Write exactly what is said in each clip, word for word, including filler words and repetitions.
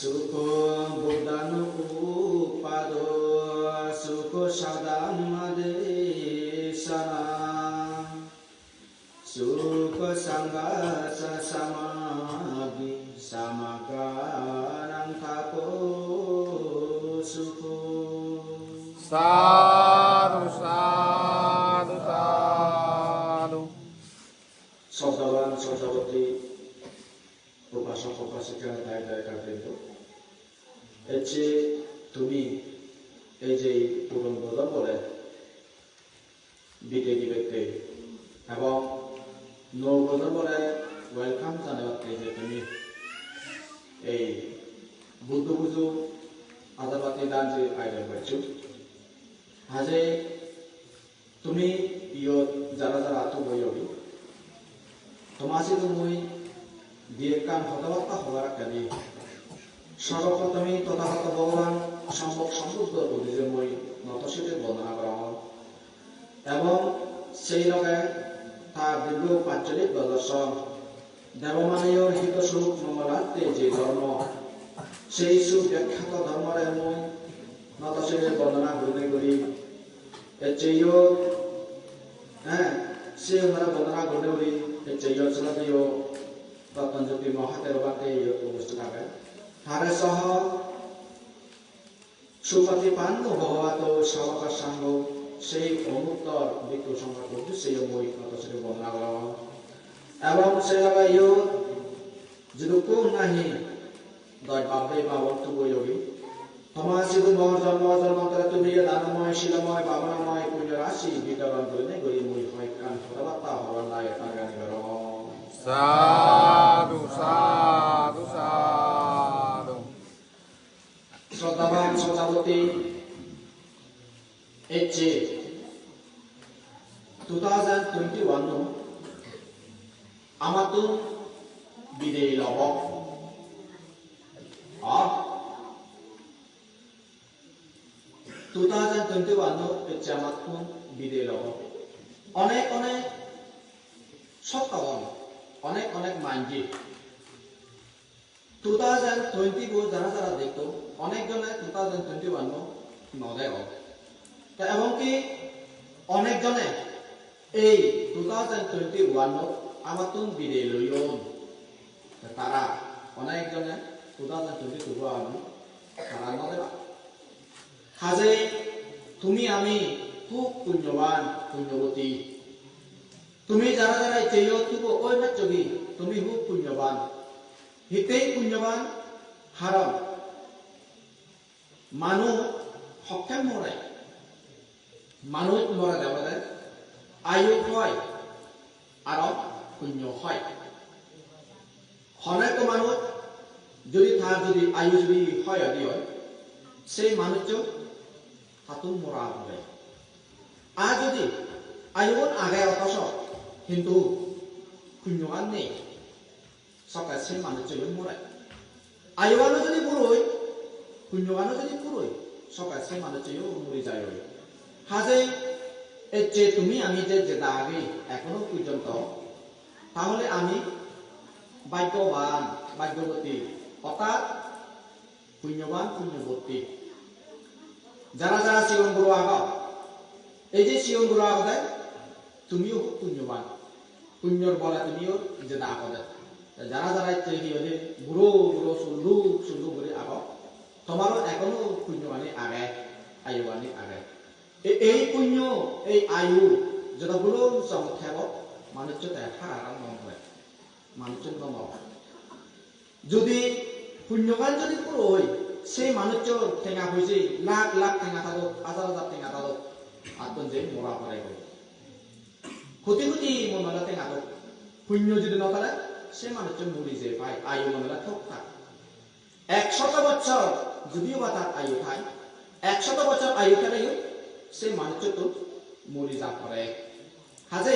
Sukho buddhānuppādo, sukho saddhammadesana, sukho saṅghassa samādi, samaggānaṃ tapo sukho. Sādhu, sādhu, sādhu. Sroddhaban, sroddhaboti, upasok, upasika, dayok, dayika brindo, ecche tumi ei je puron bojor bore bidey dibatte ebong nuo bojor bore welcome janebatte je tumi ei Buddho pujo agarbatti dan je ayojon goccho, haje tumi iyot jara jara tubo oyogi, toma sidu mui di ekkan hoda batta hobar ekkani. Sorboprothome Tothagoto Bhogoban Sommok Sombuddhor udije mui noto sire bondona gorongor. Ebong sei loge tar dirgho pachchollish bojor song Debomanuyor hito suk mongolarte je dhormo, sei subyakkhyato dhormore mui noto sire bondona gurinei guri ecche iyot, eh, sei onore bondona gurinei guri ecche iyot sroddheyo Ratan Jyoti Mahathero Bhante iyot uposthit age. Tare soho Supaṭipanno bhagavato sāvakasaṅgho, sei onuttor bhikkhu saṅghor uddesseyo mui noto sire bondona gorong. Ebong sei loge iyot jidukkun nahi doj bab bei ma bon tubo oyogi, toma sidu mor jonmo jonmantore tumi ei danomoy, silomoy, bhabanamoy punyo rasi bitoron gurinei guri mui hoyekkan hoda batta hobar lai targani gorong. Sādhu, sādhu, sādhu. Sroddhaban, sroddhaboti, ecche two thousand twenty-one-o amattun bidey lobo. Ar two thousand twenty-one-o ecche amattun bidey lobo. Onek onek sotto agon, onek onek manje two thousand twenty bo jara jara dekko, onek jone two thousand twenty-one bo no degong. Te ebong ki onek jone ei two thousand twenty-one bo amattun bidey loyon. Te tara onek jone two thousand twenty-two bo agon, tara no deba. Haje tumi ami hub punyoban, punyoboti. Tumi jara jara ecche iyot tubo oi pacchogi, tumi hub punyoban. Hittei punyoban? Haron manuj hokke more? Manuj more de olode ayu hoi, aro punyo hoi. Hono ekko manuj jodi tar jodi ayu jodi hoi odi oi, sei manuccho tattun mora pore. Ar jodi ayugun age othoso hintu punyogan nei, sokke se manuccho yo more. Ayugano jodi puroi, punyogano jodi puroi, sokke se manuccho yo muri jai oi. Haje ecche tumi ami je jeda agi ekhono porjonto, tahole ami bhagyoban, bhagyoboti, orthat punyoban, punyoboti. Jara jara sigon guro ago, ei je sigon guro agode, tumiyo hub punyoban. Punyor bole tumiyo jeda agode. Te jara jara ecche hi hoide guro guro sulluk sulluk guri ago, tomaro ekhono punyogani age, ayugani age. E-, ei punyo, ei ayu jodo gulom song thebo, manuccho te harara no more, manuccho no more. Jodi punyogan jodi puro oi, sei manucchor tenga poije lakh lakh tenga thadok, hajar hajar tenga thadok, attun je mora pore goi. Koti koti mon ole tenga thok. Punyo jodi no thale, sei manuccho muri je pai, ayu mon ole thok thak. Ek shoto bochor jodi oba tar ayu thai, ek shoto bochor ayu thaleyo sei manucchottun muri ja pore. Haje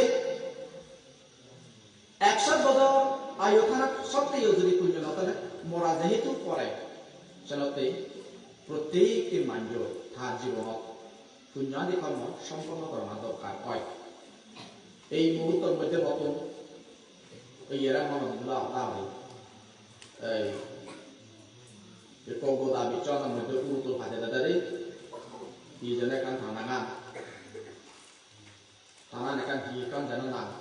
ekshot bojor ayu thana sotteyo jodi punyo no thale, mora jehetu pore, senotte prottekti manjo tar jibonot punyo adi kormo somponno gorana dorkar oi. Ei muhurtor moddhe motun iyere monot bula hoda hoi. Ei Ekko goda biccho ana moddhe urutul pajede deri, hi jene ekkan ta nangan. Tanan ekkan hi ekkan jeno nang.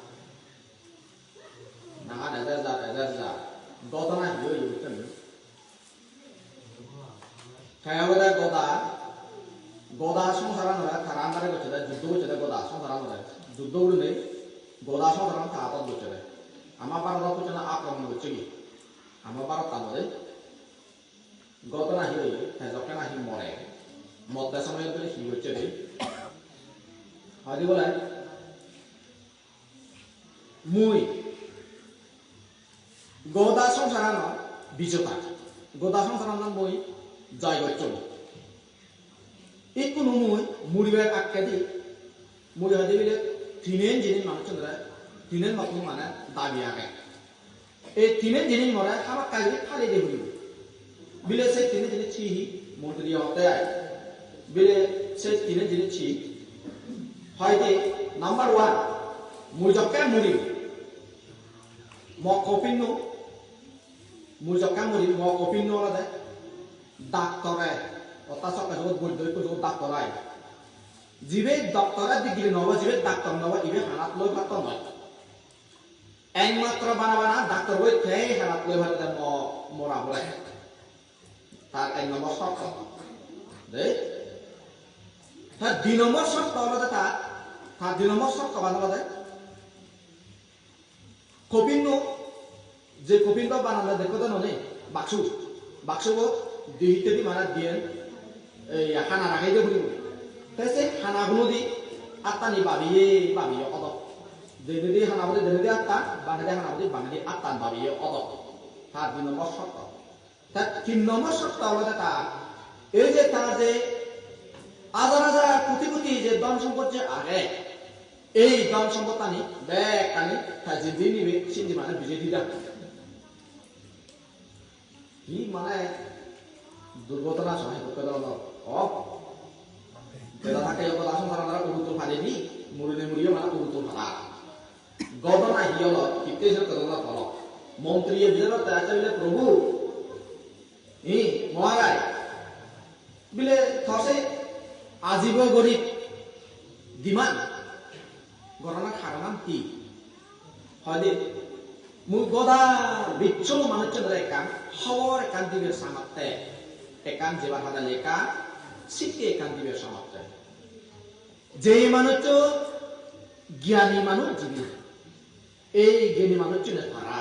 Nangan ejer jar, ejer jar. Ghotona hi oye bujo ni? Te obode goda, goda songsaranore tara andare gocchede, juddo gocchede goda songsaranore. Juddo gurinei goda songsaran ta adot gocchede. Ama Bharodot hochchana akromon gocchegi. Ama Bharottanore. Ghotona hi oye, te jokke nahi more, motte somoyot bile hi gocche de? Hoide bole, mui goda songsaranor bijota, goda songsaranor mui joy gocchong. Ikkunu mui muribar akkedi mui hoide bile tinen jinis manuchunore, tinen mottun mane dabi age. Ei tinen jinis more hamakkai guri pali de puribo. Bile se tinen jinis hi hi? Montri hotte ai. Bile se tinen jinis hi? Hoide number one, mui jokke muri, mo kopinno, mui jokke muri, mo kopinno olode doctore, otta sokke sogot boiddo ikko sogot doctor ai. Jibe doctore degree nobo, jibe doctor nobo, ibe hanat loi patto noi. Ekmatro bana bana doctor boi tei hanat loi pare de mo-, mora pore. Tar ek nombor sorto. De? Tar di nombor sorto olode tar, tar di nombor sorto ban olode kopinno, je kopinno banande dekko de noni, baksu. Baksu bo di hittedi mane diyen, ei hana ragei de puribo. Te se hana guno di attani babiye, babiye odo. Denedi hana bodi denedi attan, bangedi hana bodi bangedi attan babiye odo. Tar di nombor sorto. Tar tin nombor sorto olode tar, ei je tar je hajar hajar koti koti je dhon sompot je age, ei dhon sompottani bekkani tar je jini nibe sindi mane bije di da. Hi mane durghotona somoy hi dokke dhoronor. O, jeda thake obo da songsar mane urutul pade di, murine muriyo mane urutul pada. Ghotona hi olo? Hitte ejette ghotona holo? Montriye bichar gotte ecche bile, "Prabhu, hi Maharaj, bile tor se ajibo gorib diman, ghotona karonan hi?" Hoide, "Mui goda biccho manuchchunore ekkan hobor ekkan dibar sangotte, ekkan jebar hada lekha, sikke ekkan dibar sangotte." Jei manuccho gyani manuj jibe, ei gyani manucchune tara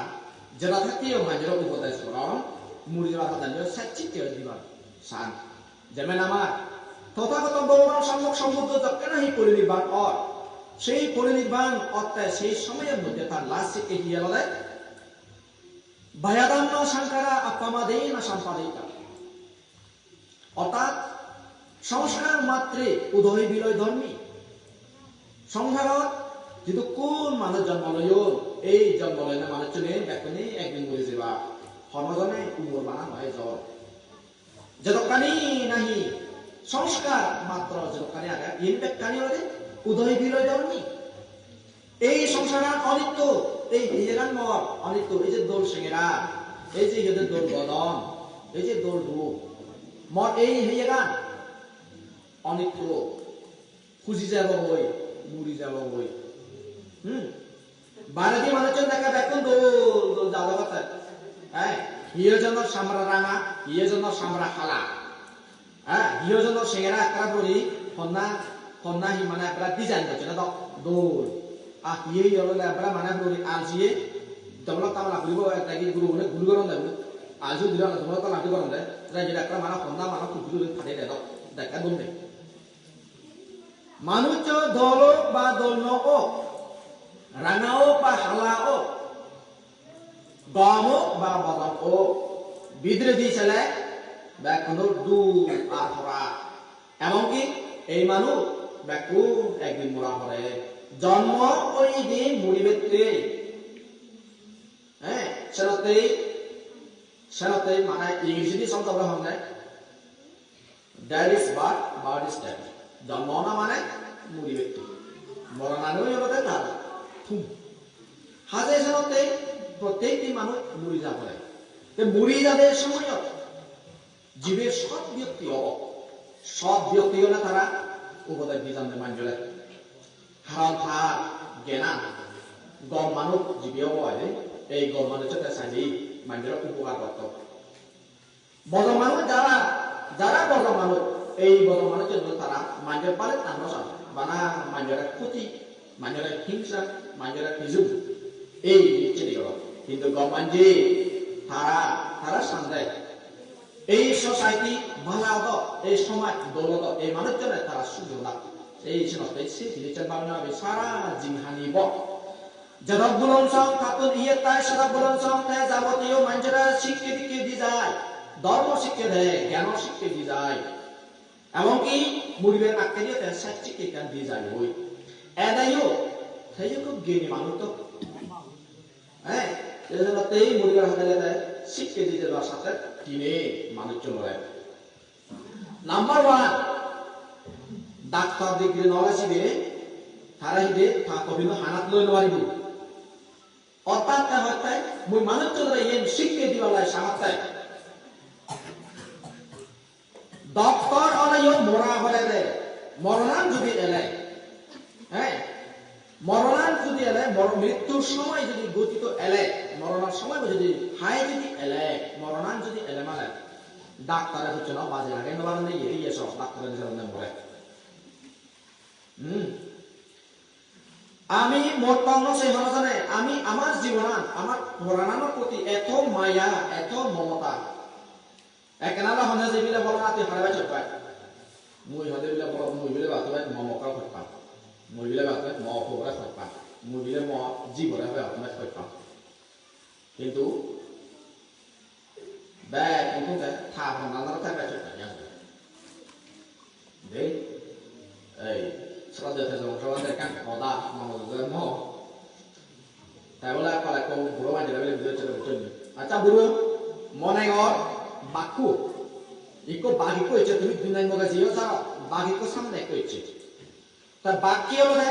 jeda thakteyo manjore upodes goron, muri jebar hadaneyo sacchitte dibar san. Jemen amar Tothagoto Gautam Sammok Sambuddho jokke nahi porinirban or, sei porinirban otte sei somoyor moddhe tar last sikke hi olode, Byadhamma sankhara appamadena sampadeta. Orthat, songskar matre udoy biloy dhorme. Songsarot jidukkun manuj jonmo loyon, ei jonmo loyonne manuchchune bekkune ekdin mori jeba. Hono jone umor bana noi ejon. Jedokkani nahi songskar matro jedokkani age, iyen bekkani olode udoy biloy dhorme. Ei songsaran onitto, ei heyegan mor onitto, ei je dol sengera, ei je iyede dol bodon, ei je dol rup, mor ei heyegan onitto, huji jebogoi, muri jebogoi. Hmm? Baredi manuchchun dekke bekkun dol dol jadogotte. Eh, hiyo jonor samra ranga, hiyo jonor samra hala. Ha, hiyo jonor sengera ekkara puri, honna, honna hi mane ekkara design gocchonne dok dol. Ah, hiyo hiyo lole ekkara mane puri aljiye, develop tamala guribo, ekdagi gurugune guri goron debo. Aljiye guri aro develop tamala guri goron de. Jai jai ekkara mane honna mane puri puri pade de dok. Dekka dol de. Manuccho dol ok ba dol no ok, ranga ok ba hala ok, gom ok ba bodom ok, bidiredi sele bekkunor duk ar hora. Emon ki ei manuj bekkun ekdin mora pore. Jonmo oye di muribatte. He, senottei, senottei mane English-edi sobdo hole honne, "There is birth, birth is death." Jonmo ona mane muribatte. Moronani olode tar thum. Haje senotte prottekti manuj muri ja pore. Te muri jade somoyot Jibe sot byokti obo, sot byokti ole tara upodes di jande manjore. Haron tar gyanan gom manuj jibe obo oi de, ei gom manuj te saide manjore upokar gotto. Bodo manuj jara, jara bodo manuj, ei bodo manuj jodi tara manjore bale tano san, bana manjore khuti, manjore hingsa, manjore piju, ei jinis chili goro. Hintu gom manje tara, tara sande ei society bala odo, ei somaj dol odo, ei manuchchune tara sugi odak. Ei senotte se jinissan bhabna bhabi sara jinghani bo. Jedok bulon song tattun iyet tai sedok bulon song te jabotiyo manjore sikke dikke di jai, dhormo sikke de, gyano sikke di jai. Emon ki muribar akke diye te sach sikke ekkan di jai oi. Edeyo, teyo hub gyani manuj to. He, ei jenotte muribar hade te sikke di jebar satte tine manuchchunore. Number one, doctor degree no ole sibe, tara hide ta kopino hanat loi no paribo. Orthat te hotte mui manuchchunore iyen sikke dibar lai sahatte. Doctor oleyo mora pore de, moronan judi ele, he, moronan judi ele, mor-, mrittur somoy judi gotito ele, moronor somoy judi hai judi ele, moronan judi ele mane, doctore hucchuno baji lagei no paronne iye, iye so, doctore nijoronne more. Hmm. Ami mottong no sei hono jone, ami amar jibonan, amar porananor proti eto maya, eto momota. Ekkena ole hone je bile bolo nati hare bai chot bai. Mui hade bile bolo, mui bile batu bai, mo mokkal hoi pang. Mui bile batu bai, mo pogore hoi pang. Mui bile mo jibore hoi pang. Hintu bek hintu te tha honna naro te bek chot bai. Dei, ei, sroddheyo Tejobongso Bhante ekkan hoda mone hoda mo. Te bole ekkore ekko buro manjore bile bidire chole buchchon ni. Accha buro, mone gor, bakku. Ikko bag ikko ecche, tumi dui nang moge jiyo jao, bag ikko samne ikko ecche. Ta bag hi olode?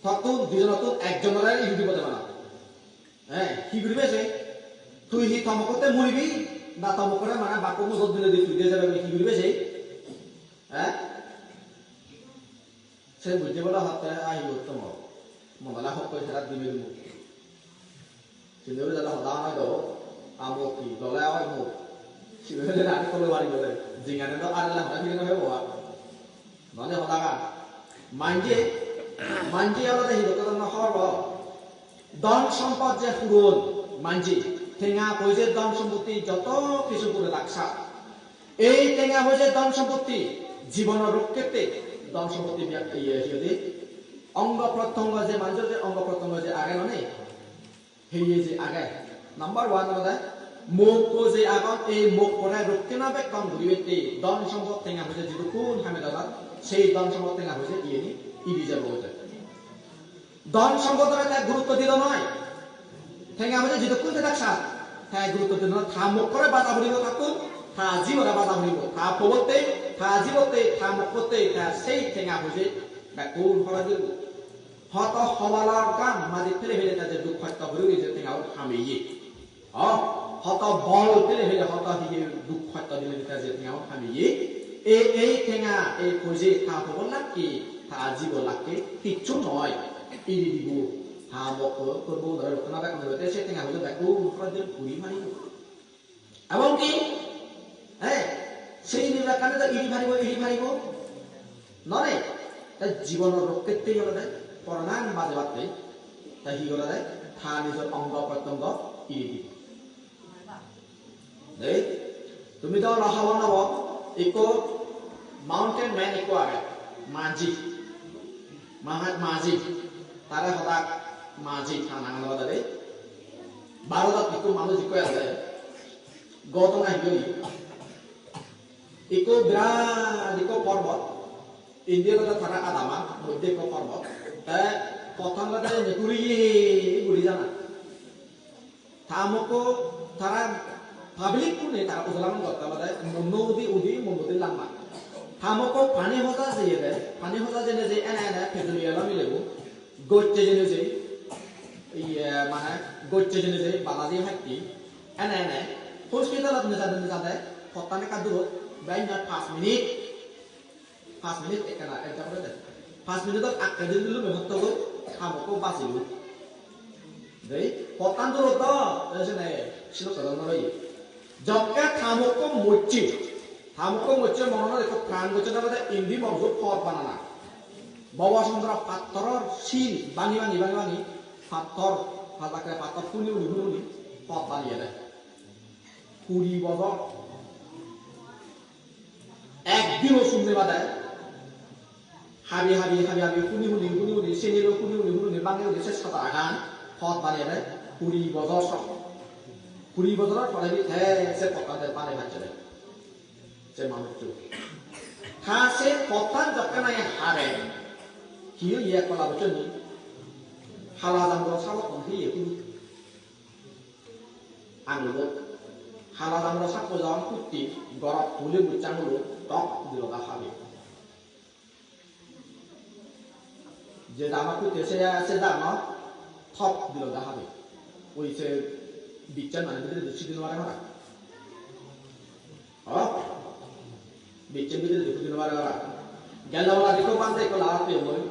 Tottun dijonottun ekjonore idu dibo de mane. Eh, hi guribe se? Tui hi tomokkotte muribi? Na tomokkore mane bakko mujot dile di tui de jebe hi guribe se? Eh? Se bujje bole hotte ahi uttom. Modala hokkoi sara dibe dibo. Sindi guri jala hoda hoi do, amok hi, dole oi mok. Sibe hole ani kolo bari bole. Jingane do arela hoda hile no hebo a. Nole hoda ga. Manje, manje olode hi dokke no hor bo. Dhon sompot je puron manje. Tenga poije dhon sompotti joto kisu pure daksa. Ei tenga poije dhon sompotti, jibonor rokkette dhon sompotti biya-, iye, iye, iye, ongo protyongo je manjor je ongo protyongo je age none, heye je age. Number one olode mokko je agon, ei mokkore rokkena bekkon guribatte dhon sompot tenga poije jidukkun hame dadar, sei dhon sompot tenga poije iyeni idi jebo hoite. Dhon sompotore te gurutto dilo noi. Tenga poije jidukkun te dak sar, te gurutto dilo noi. Ta mokkore baja puribo tattun, ta jibore baja puribo, ta pobotte, ta jibotte, ta mokkotte, ta sei tenga poije bekkun horoj guribo. Hoto hobalor gam madit pele pele ta je duk hosto guri guri je tenga hameye. O, hoto bol pele pele, hoto hiye duk hosto dile dita je tenga hamiye. Ei, ei tenga, ei poije ta pobo lakke, ta jibo lakke, hissu noi. Iri dibo, ta mokko, tor bo dore rokkena bekkun dore, te se tenga poije bekkun horoj guri paribo. Ebong ki, eh, sei ni bekkani do iri paribo, iri paribo. Nore, te jibonor rokkette olode, poranan bajebatte, te hi gorede, ta nijor ongo protyongo iri dibo. Dei, tumi do no hobor nobo, ikko mountain man ikko age, Maji. Mahatma Ji, tare hodak Maji ta nangan olode dei. Bharotot ikko manuj ikko age, Gautama hi oi. Ikko birat ikko porbot, indi olode tara adama, moddhe ikko porbot. Te pottan olode guri guri jana. Ta mokko tara public kune tara udolaman gotte olode munno udi udi munno udi lamba. Ta mokko pani hoja jeye de, pani hoja jene je ene ene pejoli elo milebo, gocche jene je, iye mane gocche jene je balaji hatti, ene ene hospitalot nejade nejade Pottan ekka durot, bej noi paanch minute, paanch minute ekkena, ekka guri de. Paanch minute-ot akke din dilo me hotto goi, thamokko bajilo. Dei, pottan durot do, ei sene, silok kadon maro ye. Jokke thamokko mocche, thamokko mocche mononot ekko plan gocche de olode indi mokjo pot banana. Bhobo Chandra pattoror sil bangi, bangi, bangi, bangi, pattor, pattor, pattor huli, huli, huli, huli, pot baniyede. Kuri bojor. Ekdino sunne bade. Habi, habi, habi, habi, huli, huli, huli, huli, senilo huli, huli, huli, huli, bangi, huli, se sada agan, pot baniyede, kuri bojor sok. Kuri bojor pore bi te se pottan de banei pacchede. Se manuccho. Ta se pottan jokke nahi hare. Hi oye ekko lab occhan ni? Hala jamburo sabottun hiye hulu. Angulot. Hala jamburo sappo jamburo putti, gorot tuli bucchang ulo, tok dilo da habe. Je dama putte se, se dama thop dilo da habe. Oi se bichchan mane bidire do sidi no pare para. Oh? Bichchan bidire do sidi no pare para. Gelo wala dikko bande ko la pe moi.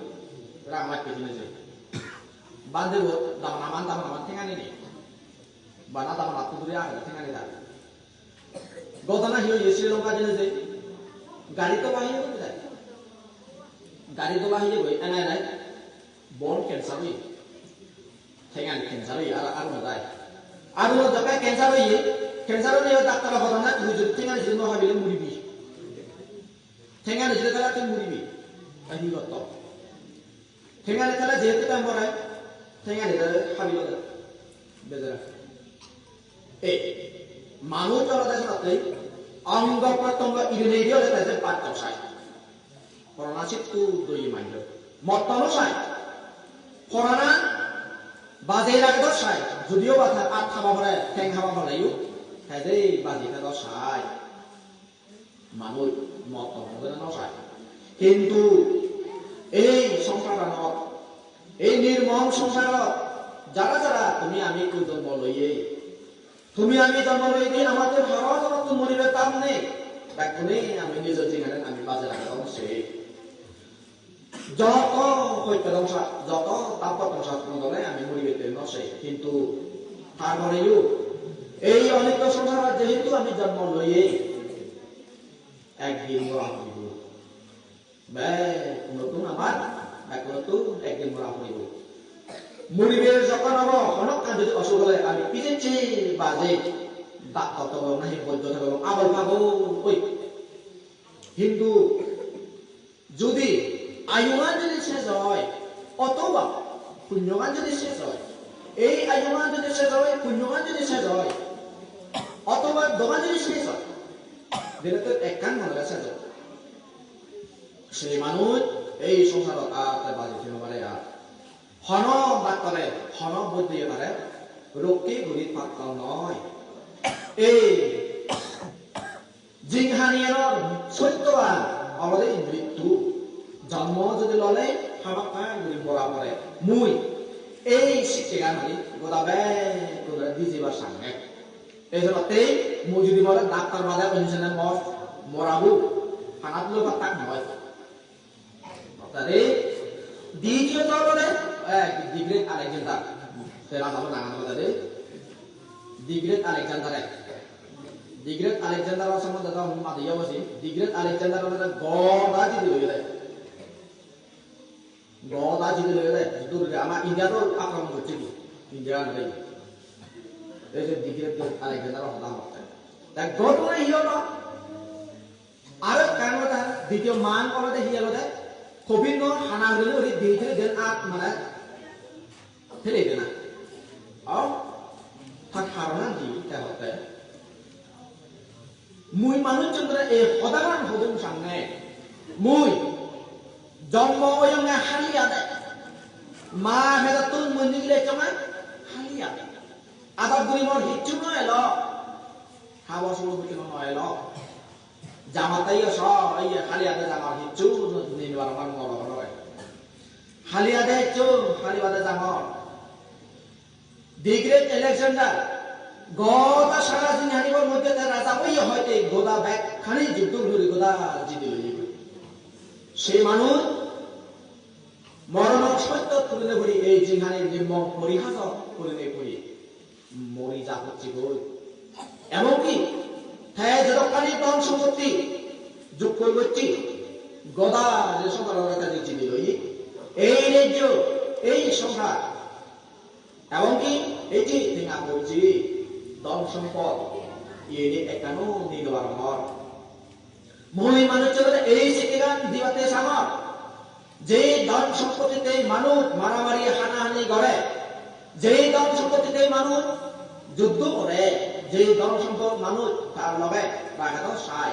Rang lak pe jine je. Bande bo dama naman, dama naman thengani nei. Bana dama lak kuduri age thengani da. Ghotona hi oye Sri Lanka jeinei je gari tola oye goi jai. Gari tola oye goi enai enai bone cancer oye. Thengan cancer oye, ar, ar no jai. Ar no jokke cancer oye, cancer oye doctor-e hodon na tui jodi thengan jodi no habile muribi. Thengan jodi tale tui muribi. Ta hi gotto? Tengani tale jehetu dam pore, tengani tale habi lode. Bejara. Ei, manuj olode senotte ongo prottongo irinei di olode te je baccho sai. Porana sittu doye manjo. Motto no sai. Porana bajei rage do sai. Judiyo ba ta-, ar thaba pore, teng haba poreyo, te je bajei thado sai. Manuj motto hobore no sai. Hintu ei songsaranot, ei nirmom songsarot jara jara tumi ami ekku jonmo loye, tumi ami jonmo loye din amattun haro jonotun moribar dam nei. Bekkune ami nijor jinganan ami bajei ragadon se. Joto hoitto dongsa, joto tappo dongsa dole ami muri gete no sei, hintu tar poreyo ei onitto songsarot jehetu ami jonmo loye, ekdin mora poribo. Bekkunottun amar, bekkunottun ekdin mora poribo. Muribe jokhon obo, honokkan jodi osuk ole ami pijecche baje, daktor togo nahi boiddo togo, abol pabo, oi. Hintu jodi ayugan jodi sej oi, othoba punyogan jodi sej oi, ei ayugan jodi sej oi, punyogan jodi sej oi, othoba dogan jodi sej oi, jene to ekkan monore sej oi. Se manuj ei songsarot ar te baji thei no pare ar. Hono daktore, hono boiddoye tare rokke guri patton noi. Ei jinghaniyanor sottoan olode mrittu. Jonmo jodi lole hamakkai guri mora pore. Mui ei sikkegan ani goda bekkunore di jebar sange. Ei jenottei mui jodi more daktar bade onyo sene mor morabu hanat loi pattak noi. Tare, ditiyo to olode, eh, the great Alexander. Te raja bo nangan olode, the great Alexander ek. The great Alexander sombonde to madi obo si. The great Alexander olode goda jidi loyede. Goda jidi loyede. Durge ama India to akromon gocche di. India nai. Ei je the great Alexander hoda hotte. Te goda hi olo? Aro ekkan hoda, ditiyo man olode hi olode, Kobinor hana huri huri di thiri den at mane thiri dena. Aw, ta karonan hi te hotte? Mui manuj chundre e hodagan hodung sange. Mui jonmo oyonge hali ade. Ma hedattun mui nigile chonge hali ade. Adar duri mor hicchu no elo. Habor subor hicchu no elo. Jamatte iyo so, iye hali ade jamar hicchu ninibar amar moro horo. Hali ade hicchu, hali ade jamar. The great Alexander, Goda sara jinghanibar moddhe te raja oye hoite goda bekkani juddho guri goda jidi loye. Se manuj moronor soittot purinei puri, ei jinghanir nimmong porihasot purinei puri mori ja hocche goi. Emonki te jedokkani dhon sompotti jug goi gocche, goda je songsarore te jidi loye, ei rejjo, ei songsar, emonki ei je tenga pojje, dhon sompot, iyeni ekkano ni no parongor. Mui manucchore ei sikkegan dibatte sangor. Je dhon sompottite manuj maramari hanahani gore, je dhon sompottite manuj juddho gore, je dhon sompot manuj tar loge rage do sai,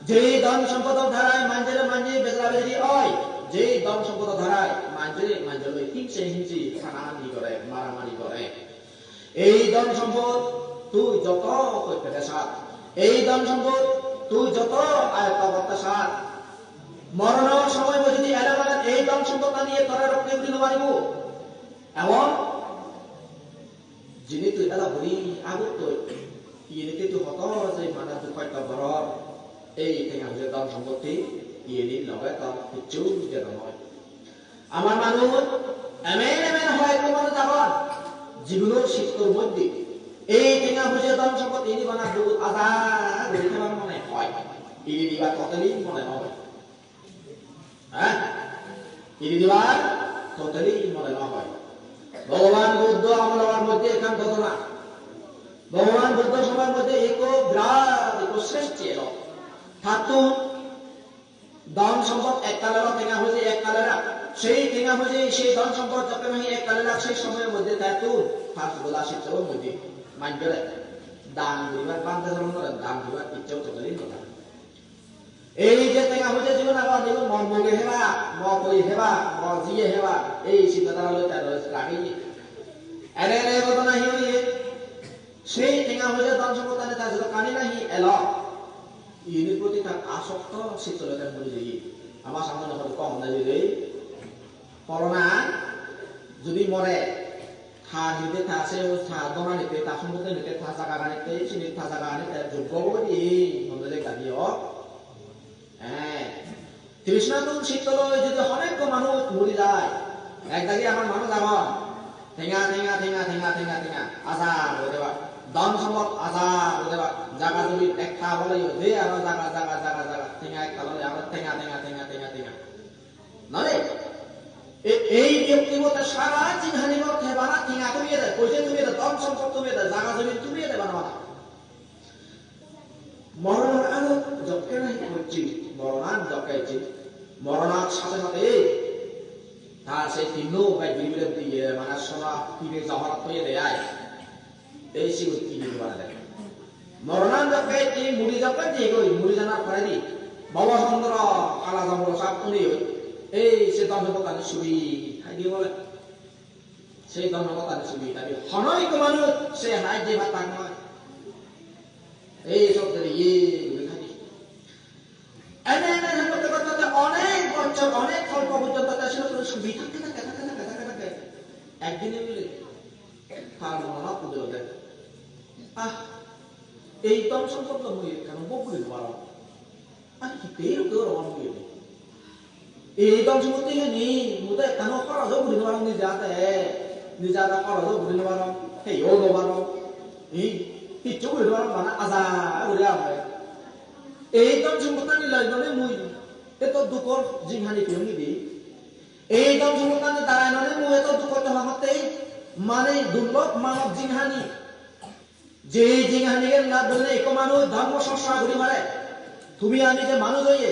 je dhon sompottor darai manjore manje bejara bejari oi, je dhon sompottor darai manjore manjoloi hingse hingsi hanahani gore, maramari gore. Ei dhon sompot tui joto hoi pede sat, ei dhon sompot tui joto ayotto gotte sat, moronor somoy mui jodi ele mane ei dhon sompot aniye tore rokke guri no paribo. Ebong jini tui ela guri agottoi, iyeni tui hoto je mane duk hosto goror, ei tenga poje dhon sompotti, iyeni loge tor hissu jeda noi. Amar manuj emen emen hoyekko manuj agon, jigunor sittor moddhe ei tenga poje dhon sompot ini bana dul aja guri thebar mone hoi, ini dibar totally mone hoi. Hah? Ini dibar totally mone no hoi. Bhogoban Buddho amolor moddhe ekkan ghotona. Bhogoban Buddho somoyor moddhe ekko birat ekko sreshti elo. Tattun dhon sompot ektal elo, tenga poje ektal elo. Sei tenga poje, sei dhon sompot jokke nahi ektal elo, sei somoyor moddhe tattun pach gola sittor moddhe manjore dan guribar, bhante soron gore dan guribar icche totally no thai. Ei je tenga poje jigun agon, igun mor moge heba, mor koi heba, mor jiye heba, ei sinta dhara loi tara rageye. Ene ene ghotona hi oye? Sei tenga poje dhon sompottani tar jedokkani nahi elo, inir proti tar asokto sitto loi tar muri jeye. Ama samone hodo kom na jeye. Corona jodi more, ta hide ta se, ta dhonanitte, ta sompottinitte, ta jagaganitte, sini ta jagani te joggo obo de, honde je gadi ok. Eh, trishnattun sitto loi jodi honekko manuj muri jai, ek dagi amar manuj agon, tenga, tenga, tenga, ajar guri deba, dhon sompot ajar guri deba, jaga jomi ekka obo leyo, je aro jaga, jaga, jaga, jaga, tenga ekka loi aro tenga, tenga, tenga, tenga, tenga. Nole, e-, ei byoktibo te sara jinghani bor te bana tenga tumiye de, poisa tumiye de, dhon sompot tumiye de, jaga jomi tumiye de bana bana. Moronor agot jokke nahi pocche, moronan jokke ecche, moronar sathe sathe ta se tinno bej biri biri diye, mane sona hire johor toye de ai. Ei sigun hini no pare de. Moronan jokke ecche, muri jokke jeyegoi, muri janar poredi Bhobo Chandra hala jongolo sap tuniyoi, ei se dhon sompottani subi thai diye bole. Se dhon sompottani subi thai diye. Hono ekko manuj se hai jei pattak noi. Ei sob deri ye guri thai diye. Ene ene ene korte korte korte onek bochor, onek kolpo porjonto te siyot subi thakke thakke thakke thakke thakke thakke ekdine bile tar monot udilo de, ah, ei dhon sompot loi mui ekkano bhog guri no parong. Ar hittei rokke parong mui ene? Ei dhon sompotti heni mui do ekkano horojo guri no parong, nije ade, nije ade horojo guri no parong, heyo no parong. Ei, hissu guri no parong, bana aja guri agong. Ei dhon sompottani loi nole mui eto dukor jinghani peyong nidi? Ei dhon sompottani darai nole mui eto duk hotte hotte, mane durlob manob jinghani. Je jinghanigan lab gurinei ekko manuj dhormo chorcha guri pare. Tumi ami je manuj oye,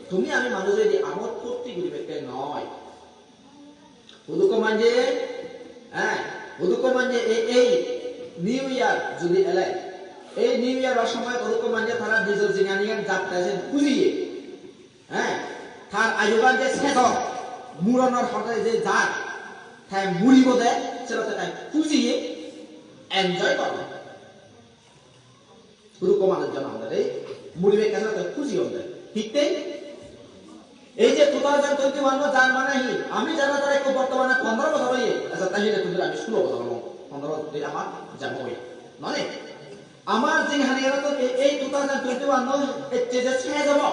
tumi ami manuj oye de amot phurti guribatte noi. Hudukko manje, eh, hudukko manje ei, ei New Year jodi ele, ei New Year or somoy hudukko manje tara nijor jinghanigan jatte sen hujiye, eh, tar ayugan je sej or, muronor hode je jar, te muribo de, senotte te hujiye enjoy gore. Hudukko manuj jon agonde de, muribe ekka senotte huji onde. Hitte? Ei je two thousand twenty-one ot jar mane hi, ami jana tara ekko bortomane pondro bojor oye, acha, tai hile tumi ami sulo bojor olong, pondro bojor de ama jabo oye. Mane? Amar jinghani aro to ei, ei two thousand twenty-one no ecche je se jabo.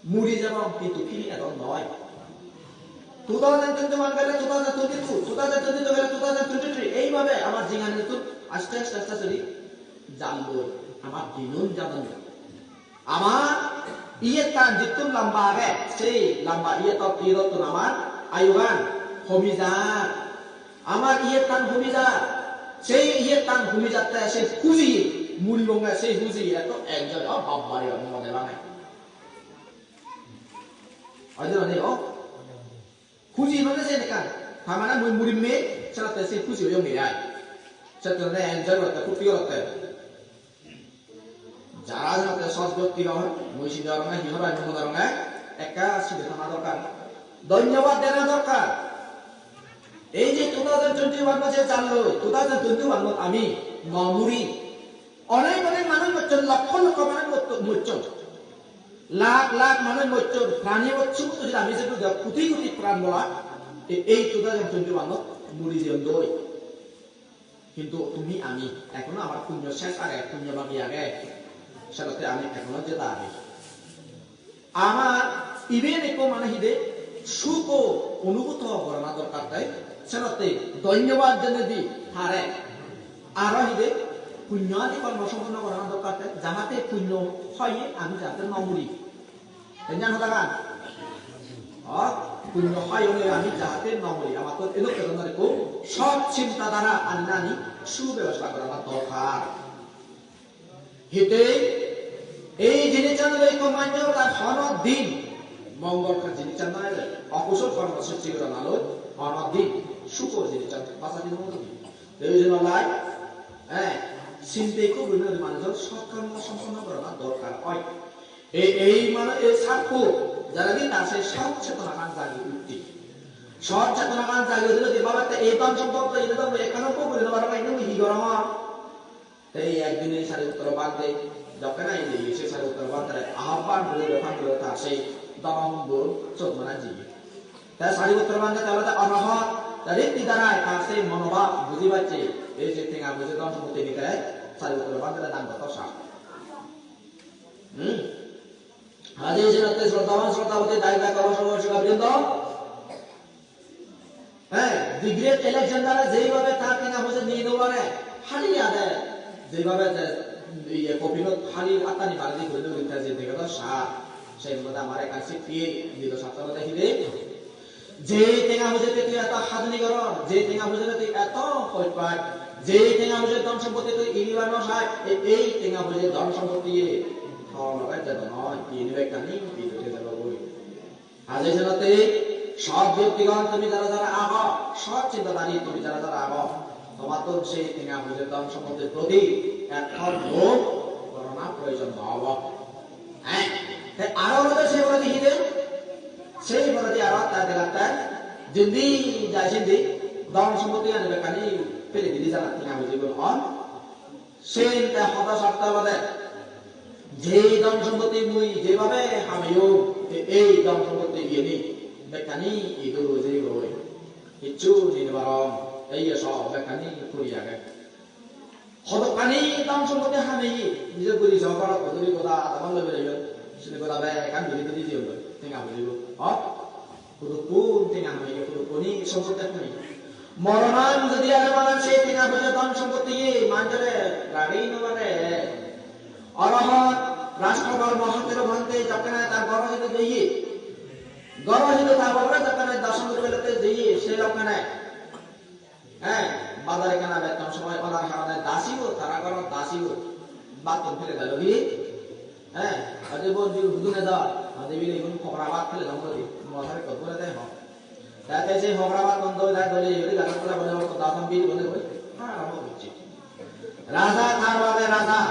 Muri jabo, kintu firi edon noi. Two thousand twenty-one gele two thousand twenty-two, two thousand twenty-two gele two thousand twenty-three, ei bhabe amar jinghani to aste aste aste aste guri jalloi, amar dinun jadon. Amar iyettan jittun lamba age, sei lamba iyetto, iyettun amar ayugan homi jar. Amar iyettan homi jar. Sei iyettan homi jatte sei huji, muri bonge sei huji etto enjoy, o babbare, o mone bane. Oi de, oi de, o. Huji mane sen ekkan. Tar mane mui murimme, senotte se huji oyonge ai. Senotte enjoy gotte, phutti gotte. Jara jenotte sot byokti oi, mui sini orongge, hi hobar mui orongge, ekka sini thana dorkar. Dhonyobad dena dorkar. Ei je two thousand twenty-one je jallo, two thousand twenty-one ami no muri. Onek onek manuj mocchon, lokkho lokkho manuj motto-, mocchon. Lakh lakh manuj mocchon, prani mocchon, to jodi ami je koti koti pran bola, e-, ei two thousand twenty-one-ot muri jeyon doi. Hintu tumi ami, ekhono amar punyo ses age, punyo bagi age, senotte ami ekhono jeda agi. Amar iben ekko mane hide sukho onubhuto gorana dorkar de, senotte dhonyobad janei di tare. Aro hide punyo adi kormo somponno gorana dorkar de, jahate punyo hoye ami jahate no muri. Enjan hodagan? O, punyo hoye ami jahate no muri. Amattun edokke dhoronor ekko sot chinta dhara ani ani subebostha gorana dorkar. Hittei ei jinissan loi ekko manjor tar hono din mongol kar jinissan noi, okusol kormo sristi gorana loi hono din sukho jinissan bajadi no paribo. Te oi jonne lai, eh, sinte ekku guri guri manujor sot kormo somponno gorana dorkar oi. Ei, ei mane ei sakko jara di ta se sot chetona gan jagi utte. Sot chetona gan jagi utte, jodi bhabe te ei dhon sompot loi, ei dhon loi ekkan ekku guri no paro, indi hi gorong? Te ei ekdin ei Sariputro Bhante, jokke nahi je se Sariputro Bhantere ahobban guri bepar guri ta sei dhon sompot sot mana jiye. Te Sariputro Bhante te olode orohot, te riddhi darai ta sei monobhab buji pacche, ei je tenga poije dhon sompotti nite Sariputro Bhantere dan gotto sa. Hmm? Haje senotte shraddhaban shraddhaboti dayok dayika bosok bosika brindo. Hei, the great Alexander-e jeibabe tar tenga poije niye no pare, hali ade, jeibabe je, iye, coffin-ot hali attani baredi guri guri te je dege do sar, sei mote amar ekkan sikke dilo satro de hide. Je tenga poije tui eto haduni goror, je tenga poije tui eto hoj paj, je tenga poije dhon sompotti tui inibar no saj, e-, ei tenga poije dhon sompotti ye, thor loge jedo noi, tui inibe ekkani, tui jodi jebo goi. Haje senotte sot byoktigon tumi jara jara ago, sot chintadhari tumi jara jara ago, tomattun sei tenga poije dhon sompottir proti ekdom lobh gorana proyojon no obo. Heh, te aro olode sei poredi hide? Sei poredi aro te degatte jindi jai sindi dhon sompotti ani bekkani pele dili jana tenga poijegun on. Sen te hoda satta bade. Je dhon sompotti mui jebhabe hameyong, te ei dhon sompotti iyeni bekkani idu roi jeyegoi. Hissu ni no parong, ei ye sob bekkani puri age. Hodokkani dhon sompotti hameye, nije guri so gorot guri goda adaman loi bereyon, sini goda bekkan guri guri jeyon goi, tenga poijegun. Hot? Hudukkun tenga hameye, hudukkun sompotti hameye. Moronan jodi age mane se tenga poije dhon sompotti ye manjore ragei no pare. Orohot Rajkumar Mahathero Bhante jokkene tar goro hidu jeye. Goro hidu tar goro jokkene darshan guribatte jeye, se jokkene. He, bazar ekkana betton somoy onar harone dasibo, tara goro dasibo. Battun fele dalo gi? He, adi bo di hudune da, adi bile igun pokora bat fele dong gori, mosari ko pore de ho. Tate se pokora bat bondo da dole yori gata pura bole ko da tam bil bole ko. Ha, ramo bichi. Raja thar babe raja.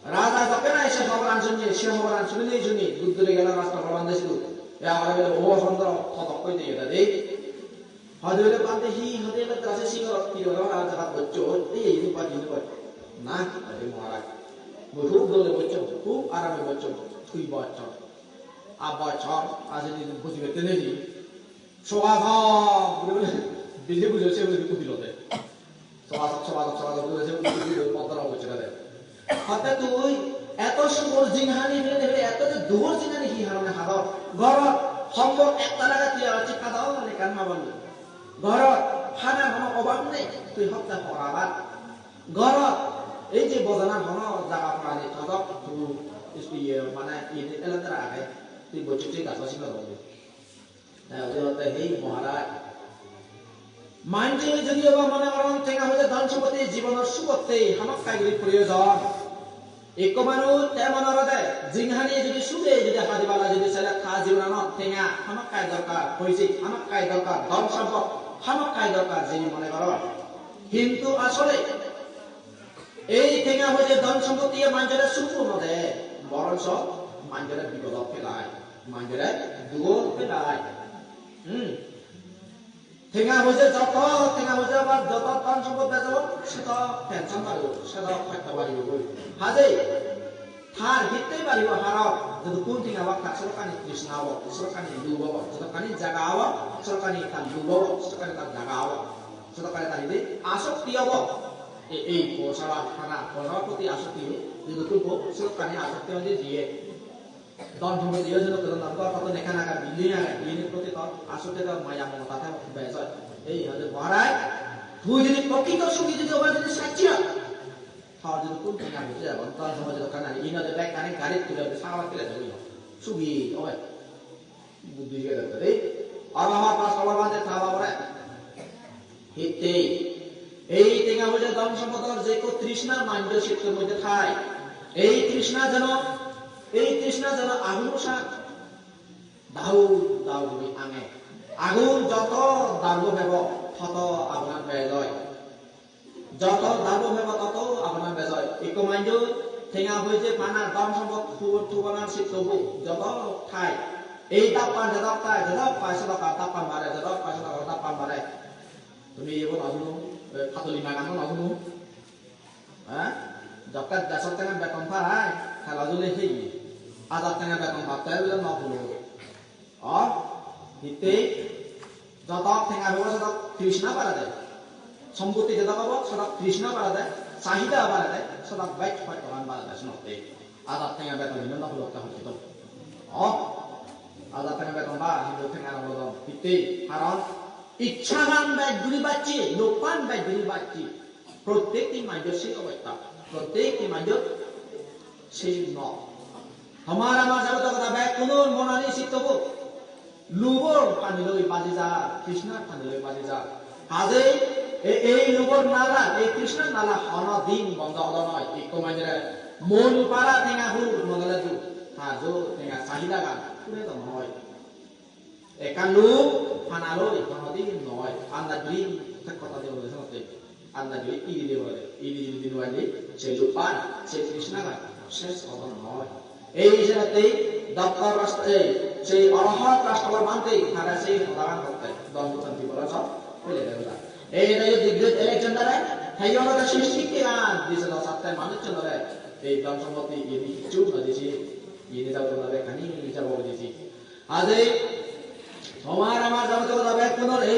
Raja jokke nahi se hoboran sunye, se hoboran sunine suni duk dure gelo rasta hoboran desidu. Ya hore bole, "O Chandra, hodok hoite eta de." Hoide bole, "Bhante, hi hoide bole, rase singor, piro raja boccho, ei, ei, ei, ei, ei." "Na, hoide Maharaj, mui hub dole boccho, hub arame boccho, tui boccho." A boccho, aje ni bujibe teneni. Soga sog, bile bile, bile bile se bile udilo de. Soga sog, soga sog, soga sog, bile se udilo de. Hotte tui eto sugor jinghani pele de, eto je dugor jinghani hi harone hador? Gorot hombok ekta lage tui achi hador ekkan habor nei. Gorot hanar hono obab nei, tui hotte horabar. Gorot ei je bojanar hono jaga pani todok tu iye mane iye elakar age, tui bocche thik aso sibe hobe. Te udi hotte, "Hei Maharaj, manje jodi oba mone goron tenga poije dhon sompotti jibonor sugotte hamakkai guri proyojon." Ekko manuj te mone gorode, jinghani jodi sude jodi hadi bala jodi sele ta jibonanot tenga hamakkai dorkar, poije hamakkai dorkar, dhon sompot hamakkai dorkar jodi mone goron. Hintu asole ei tenga poije dhon sompotti manjore sukko no de, boronso manjore bipodot pelai, manjore dugot pelai. Hmm. Tenga poije joto, tenga poije abar joto dhon sompot bejo, seto tension baribo, seto hosto baribo. Hajei tar hittei baribo, haron jodokkun tenga obak tar sedokkani trishna obo, sedokkani lub obo, sedokkani jaga obo, sedokkani tar lub obo, sedokkani tar jaga obo, sedokkani tar hidi asokti obo. Ei, ei poisa ba hana, poisa ba proti asokti, jodokkun po sedokkani asokti oide jiye. Dhon sompotti yo jeno dhon dhon, ghor hoto ekkan age, building age, building-or proti tor asokti, tor maya momota thebo, bej oi. Ei hoide Maharaj, tui jodi prokrito sukhi jodi oba jodi sacchi oi, tor jodi kun tenga poije agon, dhon sompotti dokken nei, ino de bekkani garit tule de, sagor tule de, sukhi obe. Buddhi jege de. Aro ha pas hobar bade thaba pore. Hittei ei tenga poije dhon sompodor je ekko trishna manjo sittor moddhe thai, ei trishna jeno, ei trishna jeno agun osan dau dau guri ange. Agun joto darbo pebo, toto agunan bej oi. Joto darbo pebo, toto agunan bej oi. Ekko manjo tenga poije pana, dhon sompot, hubor tubanar sittobo joto thai, ei dappan jedok thai, jedok pai sedok ar dappan bare, jedok pai sedok ar dappan bare. Tumi iye bo no suno, eh, Patoli Magan bo no suno. Eh? Jokke desh tenga beton pai, hela jole heye. Hajar tenga beton patte bile no hulo. O, hittei joto tenga obo, seto trishna barede. Sompotti joto obo, seto trishna barede. Chahida barede, seto bej hosto gan barede, senotte. Hajar tenga beton hintu no hulokka hoito. O, hajar tenga beton ba, hintu tenga no hulodon. Hittei, haron icchagan bej guri bacche, lobhan bej guri bacche. Prottekti manjor sei obosta, prottekti manjor sei no. Tomar amar jabotiyo hoda bekkunor monani sittobo lubor pani loi baji jar, trishnar pani loi baji jar. Hajei e-, ei lubor nala, ei trishnar nala hono din bondo odo noi. Ekko manjore mon para tenga hur modole du, ta jo tenga chahida gan pure do noi. Ekkan lub pana loi hono din noi, andaj guri thik hoda de bole senotte. Andaj guri iri de bole, iri iri din waile se lubhan, se trishnagan ses obo noi. Ei jenotte Doctor Rasta-, ei, se Arahat Rasthabar Bhante, tara se hodagan hotte, don butan di bole sob, pele de hoda. Ei, ei, the great Alexander, te olode se sikke an, dise do satte manuchunore, ei dhon sompotti, ini kichu no disi, ini jabo na bekkani, ini jabo disi. Aje, tomar amar jabotiyo hoda bekkunor ei